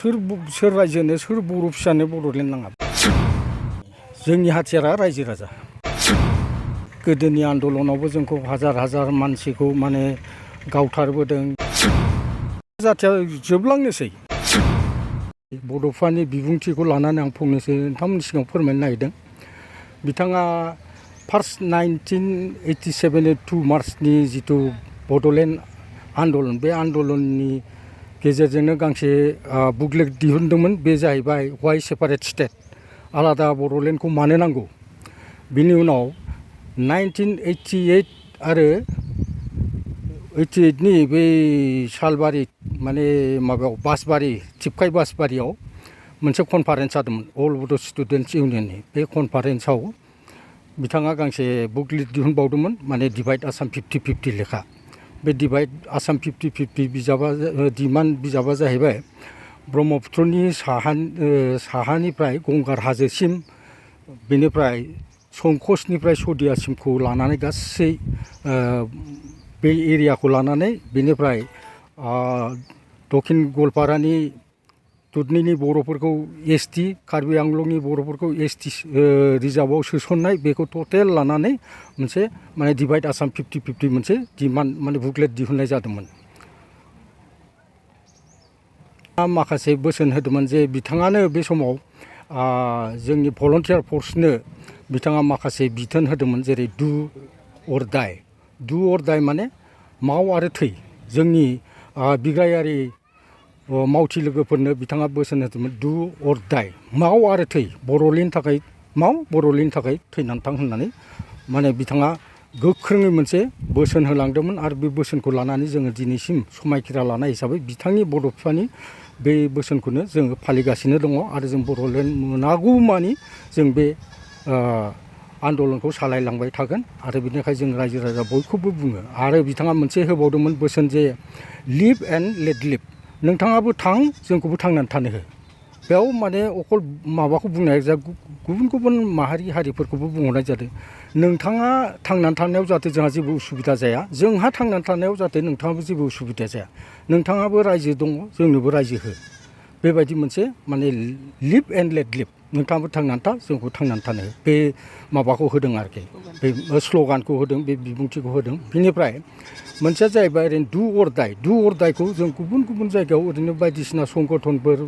सोर रायजोनो सोर बर' फिसानो बड'लेण्ड नाङा जोंनि हाथियारा रायजो राजा गोदोनि आन्दलनावबो जोंखौ हाजार हाजार मानसिखौ माने गावथारबोदों जाथिया जोबलांनोसै बड'फानि बिबुंथिखौ लानानै आं फंनैसो नोंथांमोननि सिगाङाव फोरमायनो नागिरदों बिथाङा फार्स्ट 1987 2 मार्चनि जिथु बड'लेण्ड आन्दलन बे आन्दलननि गेजेरजोंनो गांसे बुकलेट दिहुनदोंमोन बे जाहैबाय वाइ सेपारेट स्टेट आलादा बड'लेण्डखौ मानो नांगौ बिनि उनाव 1988 आरो 88नि बै सालबारि माने माबायाव बासबारि थिपखाय बासबारियाव मोनसे कनफारेन्स जादोंमोन अल बड' स्टुडेन्टस इउनियननि बे कनफारेन्सआव बिथाङा गांसे बुकलेट दिहुनबावदोंमोन माने डिभाइड आसाम 50-50 लेखा बे डिभाइड आसाम 50-50 बिजाबा डिमान्ड बिजाबा जाहैबाय ब्रह्मपुत्रनि साहानिफ्राय गंगार हाजोसिम बेनिफ्राय संकसनिफ्राय सदियासिमखौ लानानै गासै बे एरियाखौ लानानै बेनिफ्राय दक्षिण गवालपारानि दुधनैनि बर'फोरखौ एसटि कार्बि आंलंनि बर'फोरखौ एसटि रिजार्भआव सोसननाय बेखौ टटेल लानानै मोनसे माने डिभाइड आसाम 50-50 मोनसे डिमान्ड माने बुकलेट दिहुननाय जादोंमोन माखासे बोसोन होदोंमोन जे बिथाङानो बे समाव जोंनि भलन्टियार फर्सनो बिथाङा माखासे बिथोन होदोंमोन जेरै डु अर डाइ माने माव आरो थै जोंनि बिग्रायारि मावथि लोगोफोरनो बिथाङा बोसोन होदोंमोन डु अर डाइ माव आरो थै बड'लेण्डनि थाखाय माव बड'लेण्डनि थाखाय थैनानै थां होननानै माने बिथाङा गोख्रोङै मोनसे बोसोन होलांदोंमोन आरो बे बोसोनखौ लानानै जोङो दिनैसिम समायखिरा लानाय हिसाबै बिथांनि बड'फानि बे बोसोनखौनो जोङो फालिगासिनो दङ आरो जों बड'लेण्ड मोनागौमानि जों बे आन्दलनखौ सालायलांबाय थागोन आरो बेनिखाय जों रायजो राजा बयखौबो बुङो आरो बिथाङा मोनसे होबावदोंमोन बोसोन जे लिभ एन्ड लेट लिभ नोंथाङाबो थां जोंखौबो थांनानै थानो हो बेयाव माने अकल माबाखौ बुंनाय जा गुबुन गुबुन माहारि हारिफोरखौबो बुंहरनाय जादों नोंथाङा थांनानै थानायाव जाहाथे जोंहा जेबो उसुबिदा जाया जोंहा थांनानै थानायाव जाहाथे नोंथाङाबो जेबो उसुबिदा जाया नोंथाङाबो रायजो दङ जोंनोबो रायजो हो बेबायदि मोनसे माने लिभ एन्ड लेट लिभ नोंथाङाबो थांनानै था जोंखौ थांनानै थानो हो बे माबाखौ होदों आरोखि बे स्ल'गानखौ होदों बे बिबुंथिखौ होदों बिनिफ्राय मोनसेया जाहैबाय ओरैनो डु अर डाइखौ जों गुबुन गुबुन जायगायाव ओरैनो बायदिसिना संगठनफोर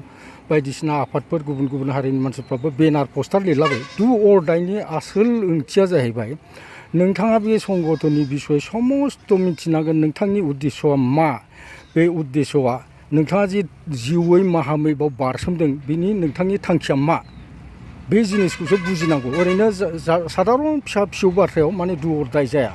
बायदिसिना आफादफोर गुबुन गुबुन हारिनि मानसिफ्राबो बेनार पस्टार लिरलाबायो डु अर डाइनि आसोल ओंथिया जाहैबाय नोंथाङा बे संगठननि बिसय समस्त मिथिनांगोन नोंथांनि उद्देश्यआ मा बे उद्देश्यआ नोंथाङा जे जिउयै माहामै बाव बारसोमदों बिनि नोंथांनि थांखिया मा बे जिनिसखौसो बुजिनांगौ ओरैनो साधारन फिसा फिसौ बाथ्रायाव माने डु अर डाइ जाया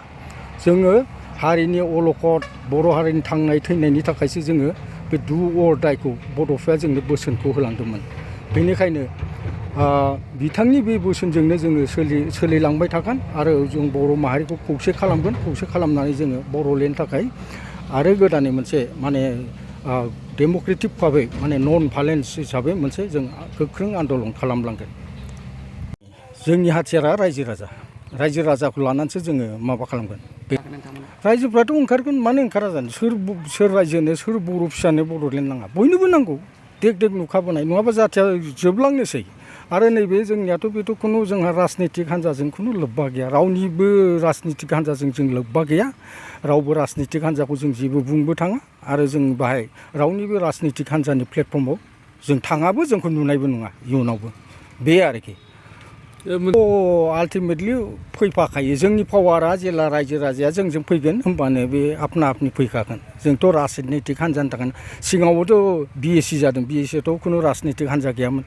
जोङो हारिनि अलखद बर' हारिनि थांनाय थैनायनि थाखायसो जोङो बे डु अर डाइखौ बड'फाया जोंनो बोसोनखौ होलांदोंमोन बेनिखायनो बिथांनि बे बोसोनजोंनो जोङो सोलिलांबाय थागोन आरो जों बर' माहारिखौ खौसे खालामगोन खौसे खालामनानै जोङो बड'लेण्डनि थाखाय आरो गोदानै मोनसे माने डेम'क्रेटिक भाबै माने नन भायलेन्स हिसाबै मोनसे जों गोख्रों आन्दलन खालामलांगोन जोंनि हाथियारा रायजो राजाखौ लानानैसो जोङो माबा खालामगोन रायजोफ्राथ' ओंखारगोन मानो ओंखारा जानो सोर रायजोनो सोर बर' फिसानो बड'लेण्ड नाङा बयनोबो नांगौ देग देग नुखाबोनाय नङाबा जाथिया जोबलांनोसै आरो नैबे जोंनियाथ' बेथ' खुनु जोंहा राजनितिक हान्जाजों खुनु लोब्बा गैया रावनिबो राजनितिक हान्जाजों जों लोब्बा गैया रावबो राजनितिक हान्जाखौ जों जेबो बुंबो थाङा आरो जों बाहाय रावनिबो राजनितिक हान्जानि प्लेटफर्माव जों थाङाबो जोंखौ नुनायबो नङा इयुनावबो बे आरोखि आल्टिमेटलि फैफाखायो जोंनि पावारा जेला रायजो राजाया जोंजों फैगोन होमबानो बे आपना आपनि फैखागोन जोंथ' राजनितिक हान्जानि थाखाय सिगाङावबोथ' BSc जादों BScआथ' खुनु राजनितिक हान्जा गैयामोन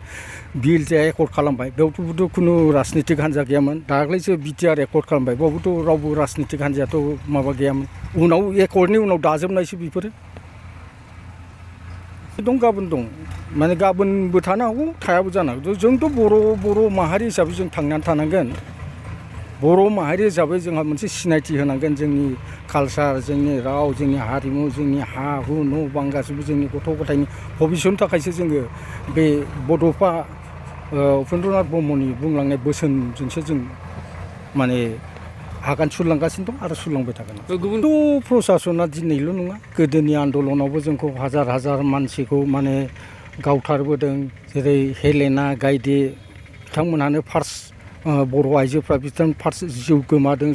बिएलटिआ एकर्ड खालामबाय बेयावथ' खुनु राजनितिक हान्जा गैयामोन दाख्लैसो बिटिआर एकर्ड खालामबाय बेयावबोथ' रावबो राजनितिक हान्जायाथ' माबा गैयामोन उनाव एकर्डनि उनाव दाजोबनायसो बेफोरो दं गाबोन दं माने गाबोनबो थानो हागौ थायाबो जानो हागौ जोंथ' बर' माहारि हिसाबै जों थांनानै थानांगोन बर' माहारि हिसाबै जोंहा मोनसे सिनायथि होनांगोन जोंनि कालसार जोंनि राव जोंनि हारिमु जोंनि हा हु न' बां गासैबो जोंनि गथ' गथायनि भबिसतनि थाखायसो जोङो बे बड'फा उपेन्द्रनाथ ब्रह्मनि बुंलांनाय बोसोनजोंसो जों माने आगान सुरलांगासिनो दं आरो सुरलांबाय थागोन गुबुनथ' प्रसासना दिनैल' नङा गोदोनि आन्दलनावबो जोंखौ हाजार हाजार मानसिखौ माने गावथारबोदों जेरै हेलेना गायदे बिथांमोनहानो फार्स्ट बर' आइजोफ्रा बिथां फार्स्ट जिउ गोमादों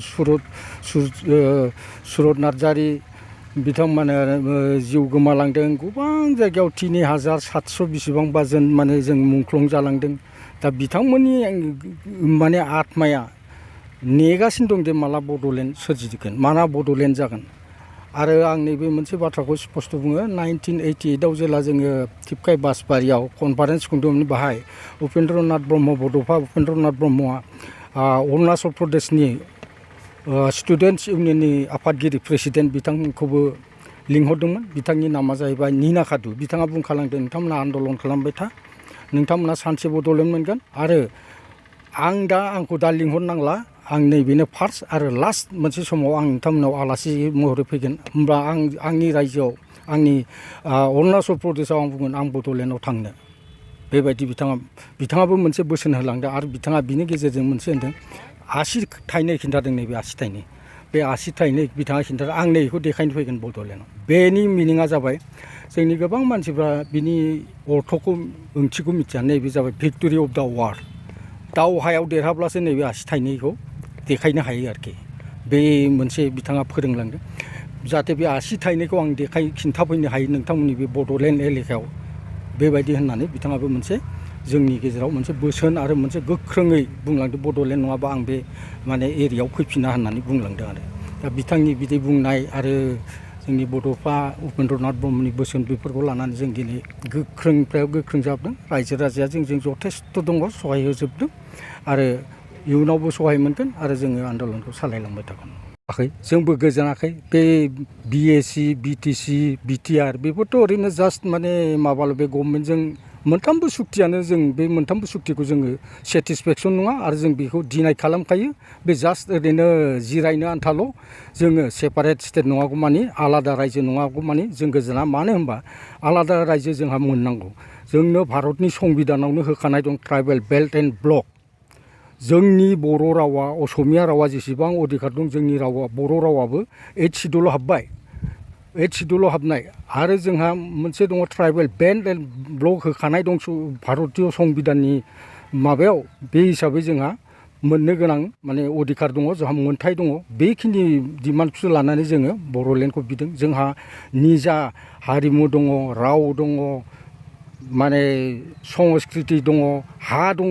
सुरत नार्जारि बिथांमोना जिउ गोमालांदों गोबां जायगायाव 3700 बेसेबांबा जों माने जों मुंख्लं जालांदों दा बिथांमोननि माने आत्माया नेगासिनो दं दे माला बड'लेण्ड सोरजिगोन माला बड'लेण्ड जागोन आरो आं नैबे मोनसे बाथ्राखौ स्पष्ट बुङो 1988 आव जेला जोङो टिपकाय बासबारियाव कनफारेन्स खुंदोंमोन बाहाय उपेन्द्रनाथ ब्रह्म बड'फा उपेन्द्रनाथ ब्रह्मआ अरुणाचल प्रदेशनि स्टुडेन्टस इउनियननि आफादगिरि प्रेसिडेन्ट बिथांखौबो लिंहरदोंमोन बिथांनि नामा जाहैबाय निना कादु बिथाङा बुंखालांदों नोंथांमोना आन्दलन खालामबाय था नोंथांमोना सानसे बड'लेण्ड मोनगोन आरो आंखौ दा लिंहरनांला आं नैबेनो फार्स्ट आरो लास्ट मोनसे समाव आं नोंथांमोनाव आलासि महरै फैगोन होमबा आंनि रायजोआव आंनि अरुणाचल प्रदेशआव आं बुंगोन आं बड'लेण्डआव थांनो बेबायदि बिथाङाबो मोनसे बोसोन होलांदों आरो बिथाङा बिनि गेजेरजों मोनसे होनदों 80 थाइनै खिन्थादों नैबे 80 थाइनै बे 80 थाइनै बिथाङा खिन्थादों आं नैखौ देखायनो फैगोन बड'लेण्डआव बेनि मिनिङा जाबाय जोंनि गोबां मानसिफ्रा बिनि अर्थखौ ओंथिखौ मिथिया नैबे जाबाय भिक्ट'रि अफ दा वार दावहायाव देरहाब्लासो नैबे 80 थाइनैखौ देखायनो हायो आरोखि बे मोनसे बिथाङा फोरोंलांदों जाहाथे बे 80 थाइनैखौ आं खिन्थाफैनो हायो नोंथांमोननि बे बड'लेण्ड एलेकायाव बेबायदि होननानै बिथाङाबो मोनसे जोंनि गेजेराव मोनसे बोसोन आरो मोनसे गोख्रोङै बुंलांदों बड'लेण्ड नङाबा आं बे माने एरियायाव फैफिना होननानै बुंलांदों आरो दा बिथांनि बिदि बुंनाय आरो जोंनि बड'फा उपेन्द्रनाथ ब्रह्मनि बोसोन बेफोरखौ लानानै जों दिनै गोख्रोंनिफ्राय गोख्रों जाबोदों रायजो राजाया जोंजों जथेस्थ' दङ सहाय होजोबदों आरो इयुनावबो सहाय मोनगोन आरो जोङो आन्दलनखौ सालायलांबाय थागोन जोंबो गोजोनाखै बे बिएसि बिटिसि बिटिआर बेफोरथ' ओरैनो जास्ट माने माबाल' बे गभर्नमेन्टजों मोनथामबो सुक्तियानो जों बे मोनथामबो सुक्तिखौ जोङो सेटिसफेक्सन नङा आरो जों बेखौ डिनाय खालामखायो बे जास्ट ओरैनो जिरायनो आन्थाल' जोङो सेपारेट स्टेट नङागौ मानि आलादा रायजो नङागौ मानि जों गोजोना मानो होनबा आलादा रायजो जोंहा मोननांगौ जोंनो भारतनि संबिधानावनो होखानाय दं ट्राइबेल बेल्ट एन्ड ब्लक जोंनि बर' रावा असमिया रावा जेसेबां अधिकार दं जोंनि रावा बर' रावाबो 8 सिडुलाव हाबबाय 8 सिडुलाव हाबनाय आरो जोंहा मोनसे दङ ट्राइबेल बेल्ट एन्ड ब्लक होखानाय दं भारतीय संबिधाननि माबायाव बे हिसाबै जोंहा मोननो गोनां माने अधिकार दङ जोंहा मोनथाय दङ बेखिनि डिमान्डखौ लानानै जोङो बड'लेण्डखौ बिदों जोंहा निजा हारिमु दङ राव दङ माने संस्कृति दङ हा दङ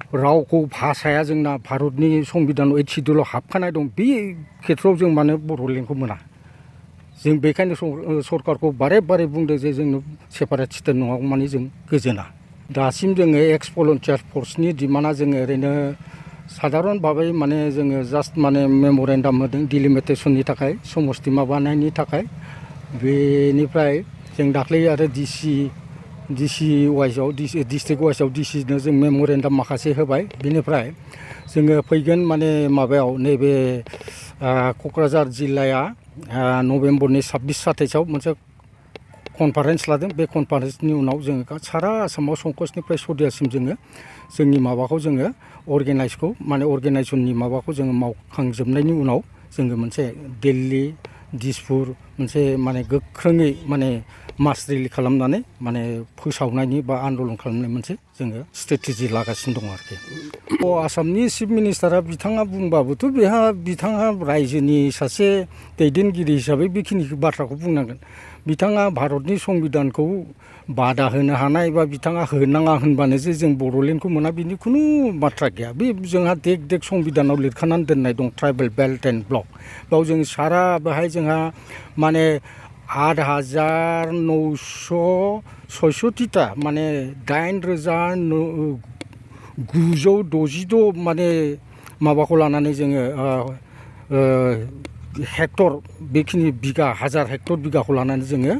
रावखौ भाषाया जोंना भारतनि संबिधानाव 8 सिडुलाव हाबखानाय दं बे खेथ्रआव जों मानो बड'लेण्डखौ मोना जों बेखायनो सरकारखौ बारे बारे बुंदों जे जोंनो सेपारेट स्टेट नङागौ मानि जों गोजोना दासिम जोङो एक्स भलन्टियार फर्सनि डिमान्डआ जोङो ओरैनो साधारन भाबै माने जोङो जास्ट माने मेम'रेन्डाम होदों डिलिमिटेसननि थाखाय समस्ति माबानायनि थाखाय बेनिफ्राय जों दाख्लै आरो डिसि वाइसआव डिस्ट्रिक्ट वाइसआव डिसिनो जों मेम'रेन्डाम माखासे होबाय बेनिफ्राय जोङो फैगोन माने माबायाव नैबे क'क्राझार जिल्लाया नभेम्बरनि 26-27आव मोनसे कनफारेन्स लादों बे कनफारेन्सनि उनाव जोङो सारा आसामाव संकसनिफ्राय सदियासिम जोङो जोंनि माबाखौ जोङो अर्गेनाइजखौ माने अर्गेनाइजेसननि माबाखौ जोङो मावखांजोबनायनि उनाव जोङो मोनसे दिल्ली दिसपुर मोनसे माने गोख्रोङै माने मास रिलि खालामनानै माने फोसावनायनि बा आन्दलन खालामनाय मोनसे जोङो स्ट्रेटेजि लागासिनो दङ आरोखि आसामनि चिफ मिनिस्टारा बिथाङा बुंबाबोथ' बिथाङा रायजोनि सासे दैदेनगिरि हिसाबै बेखिनि बाथ्राखौ बुंनांगोन बिथाङा भारतनि संबिधानखौ बादा होनो हानाय बा बिथाङा होनाङा होनबानो जे जों बड'लेण्डखौ मोना बिनि खुनु बाथ्रा गैया बे जोंहा देक संबिधानाव लिरखानानै दोननाय दं ट्राइबेल बेल्ट एन्ड ब्लक बेयाव जों सारा बेहाय जोंहा माने 8,966ता माने 8,966 माने माबाखौ लानानै जोङो हेक्टर बेखिनि बिगा हाजार हेक्टर बिगाखौ लानानै जोङो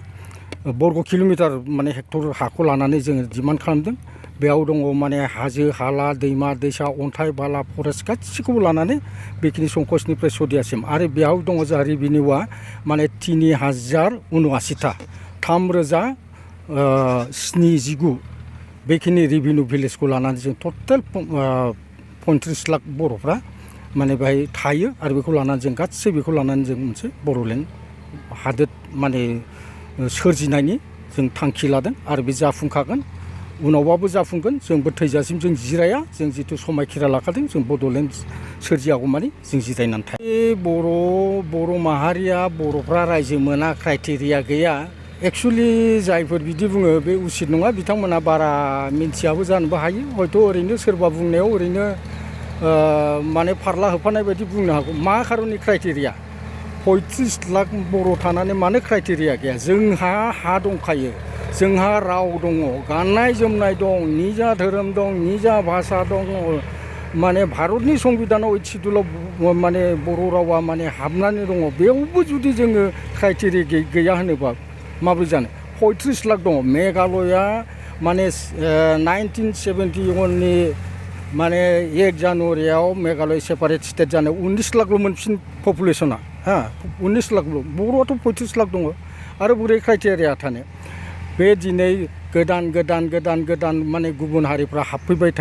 बर्ग किल'मिटार माने हेक्टर हाखौ लानानै जोङो डिमान्ड खालामदों बेयाव दङ माने हाजो हाला दैमा दैसा अन्थाइ बाला फरेस्ट गासिखौबो लानानै बेखिनि संकसनिफ्राय सदियासिम आरो बेयाव दङ जोंहा रेभिनिउआ माने 3,079ता 3,079 बेखिनि रेभिनिउ भिलेजखौ लानानै जों टटेल 35 लाख बर'फ्रा माने बेहाय थायो आरो बेखौ लानानै जों गासै बेखौ लानानै जों मोनसे बड'लेण्ड हादोर माने सोरजिनायनि जों थांखि लादों आरो बे जाफुंखागोन उनावबाबो जाफुंगोन जोंबो थैजासिम जों जिराया जों जिथु समायखिरा लाखादों जों बड'लेण्ड सोरजियागौमानि जों जिरायनानै थायो बर' माहारिया बर'फ्रा रायजो मोना क्राइटेरिया गैया एक्सुवेलि जायफोर बिदि बुङो बे उसित नङा बिथांमोना बारा मिन्थियाबो जानोबो हायो हयथ' ओरैनो सोरबा बुंनायाव ओरैनो माने फारला होफानाय बायदि बुंनो हागौ मा खारननि क्राइटेरिया 35 लाख बर' थानानै मानो क्राइटेरिया गैया जोंहा हा दंखायो जोंहा राव दङ गाननाय जोमनाय दं निजा धोरोम दं निजा भाषा दं माने भारतनि संबिधानाव 8 सिडुलाव माने बर' रावा माने हाबनानै दङ बेयावबो जुदि जोङो क्राइटेरिया गैया होनोबा माबोरै जानो 35 लाख दङ मेघालया माने 1971 नि माने 1 जानुवारियाव मेघालय सेपारेट स्टेट जानाय 19 लाखल'मोन फिन पपुलेसना 19 लाखल' बर'आथ' 35 लाख दङ आरो बोरै क्राइटेरिया थानो बे दिनै गोदान माने गुबुन हारिफ्रा हाबफैबाय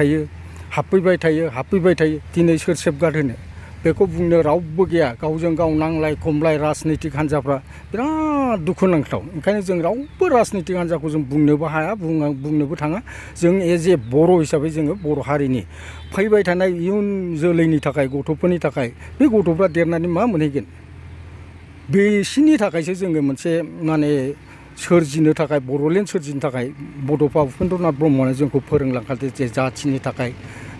थायो दिनै सोर सेफगार्ड होनो बेखौ बुंनो रावबो गैया गावजों गाव नांलाय खमलाय राजनितिक हान्जाफ्रा बिराद दुखुनांथाव ओंखायनो जों रावबो राजनितिक हान्जाखौ जों बुंनोबो हाया बुंनोबो थाङा जों एज ए बर' हिसाबै जोङो बर' हारिनि फैबाय थानाय इयुन जोलैनि थाखाय गथ'फोरनि थाखाय बे गथ'फ्रा देरनानै मा मोनहैगोन बेसिनि थाखायसो जोङो मोनसे माने सोरजिनो थाखाय बड'लेण्ड सोरजिनो थाखाय बड'फा उपेन्द्रनाथ ब्रह्मआनो जोंखौ फोरोंलांखादो जे जाथिनि थाखाय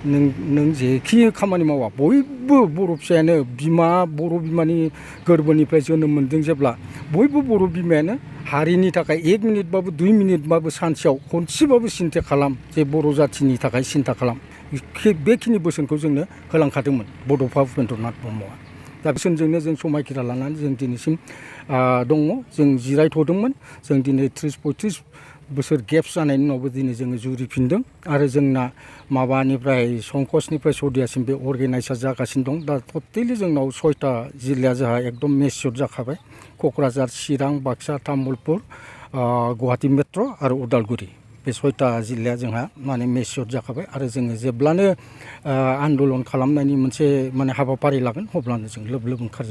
नों जेखि खामानि मावा बयबो बर' फिसायानो बर' बिमानि गोरबोनिफ्राय जोनोम मोनदों जेब्ला बयबो बर' बिमायानो हारिनि थाखाय 1 मिनिटबाबो 2 मिनिटबाबो सानसेयाव खनसेबाबो सिन्था खालाम जे बर' जाथिनि थाखाय सिन्था खालाम बेखिनि बोसोनखौ जोंनो होलांखादोंमोन बड'फा उपेन्द्रनाथ ब्रह्मआ दा बोसोनजोंनो जों समायखिरा लानानै जों दिनैसिम दङ जों जिरायथ'दोंमोन जों दिनै 30-35 बोसोर गेप्स जानायनि उनावबो दिनै जोङो जुरिफिनदों आरो जोंना माबानिफ्राय संकसनिफ्राय सदियासिम बे अर्गेनाइजआ जागासिनो दं दा टटेलि जोंनाव 6टा जिल्लाया जोंहा एकदम मेचियर जाखाबाय क'क्राझार चिरां बाक्सा तामुलपुर गुवाहाटी मेट्र' आरो उदालगुरि बे 6टा जिल्लाया जोंहा माने मेचियर जाखाबाय आरो जोङो जेब्लानो आन्दलन खालामनायनि मोनसे माने हाबाफारि लागोन अब्लानो जों लोब लोब ओंखार